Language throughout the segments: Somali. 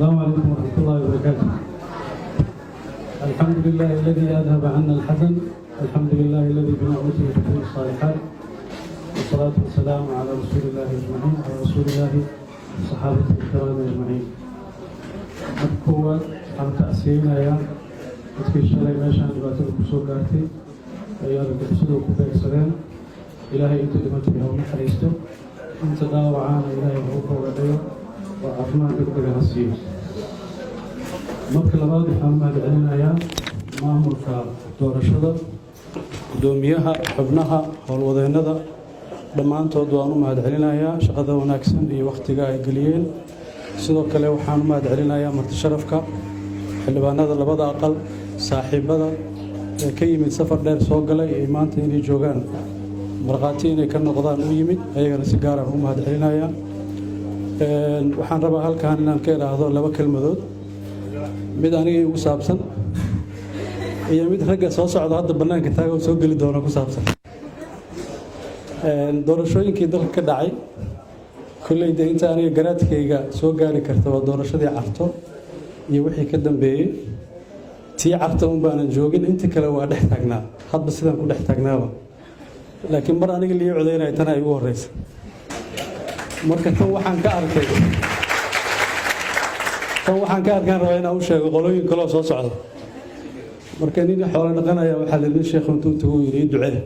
السلام عليكم ورحمة الله وبركاته. الحمد لله الذي أذهب عنا الحزن، الحمد لله الذي بنعمته تتم الصالحات، والصلاة والسلام على رسول الله أجمعين، على رسول الله وصحابته الكرام أجمعين. Marka koowaad, waxaan tacsiyeynayaa dadkii shalay meeshaan dhibaatada ku soo gaartay ay argagixisadu ku beegsadeen. Ilaahay inta dhimatay ha u naxariisto, inta dhaawacaana Ilaahay ha u boogadhayo oo caafimaad degdega ha siiyo. Marka labaad, waxaan u mahadcelinayaa maamulka doorashada, guddoomiyaha, xubnaha, howlwadeennada, dhammaantood waan u mahadcelinayaa shaqada wanaagsan iyo wakhtiga ay geliyeen. Sidoo kale waxaan u mahadcelinayaa marti sharafka, xildhibaanada labada aqal, saaxiibada ee ka yimid safar dheer soo galay ee maanta inay joogaan markhaati inay ka noqdaan u yimid, ayagana si gaaraan u mahadcelinayaa. Waxaan rabaa halkan inaan ka idhaahdo laba kelmadood, mid aniga igu saabsan iyo mid ragga soo socda hadda bannaanka taaga soo geli doona ku saabsan. Doorashooyinkii dalka ka dhacay, kolley dee inta aniga garaadkayga soo gaari karta waa doorashadii Carto iyo wixii ka dambeeyey. Tii Carta un baanan joogin, inta kale waa dhex taagnaa, hadba sidaan ku dhex taagnaaba. Laakiin mar aniga lii codaynaya tana igu horeysa. Marka tan waxaan ka arkaan rabaa inaan u sheego qolooyin kaloo soo socda. Marka nin xoolo dhaqanaya waxaa la nin sheekh intuu tago yidhi, "Ii ducee."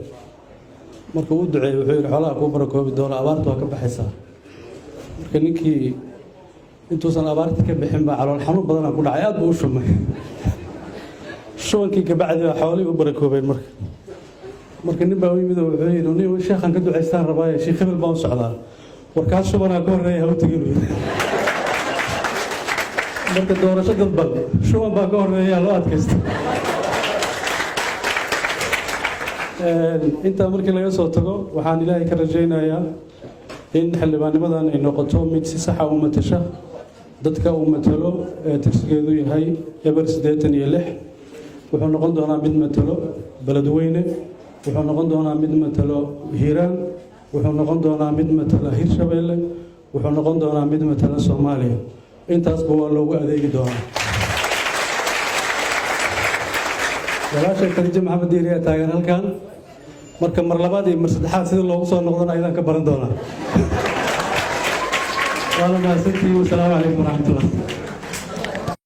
Marka uu duceeyey, wuxuu yidhi, "Xoolaha kuu barakoobi doona, abaarta waa ka baxaysaa." Marka ninkii intuusan abaarta ka bixin baa calool xanuun badanaa ku dhacay, aad buu u shumay. Shubankii kabacdi baa xoolihii u barakoobeen. Marka nin baa u yimid oo wuxuu yidhi, "Nin sheekhan ka ducaystaan rabaaye, sheekh hebel baan u socdaa." "Warkaas shubanaa ka horreeya, ha u tegin," uu yidhi. Marka doorasho dadban shuban baa ka horreeya, loo adkaysta. Intaa markii laga soo tago, waxaan Ilaahay ka rajaynayaa in xildhibaannimadan ay noqoto mid si saxa u matasha dadka uu matalo ee tirsigeedu yahay 086. Wuxuu noqon doonaa mid matalo Beledweyne, wuxuu noqon doonaa mid matalo Hiiraan, wuxuu noqon doonaa mid matala Hirshabeelle, wuxuu noqon doonaa mid matala Soomaaliya. Intaasba waa loogu adeegi doonaa. Walaashay Khadiijo Maxamed Diiri ayaa taagan halkan. Marka mar labaad iyo mar saddexaad sida loogu soo noqdona ayadaan ka baran doonaa. Waana mahadsantihiin. Wasalaamu calaykum waraxmatullah.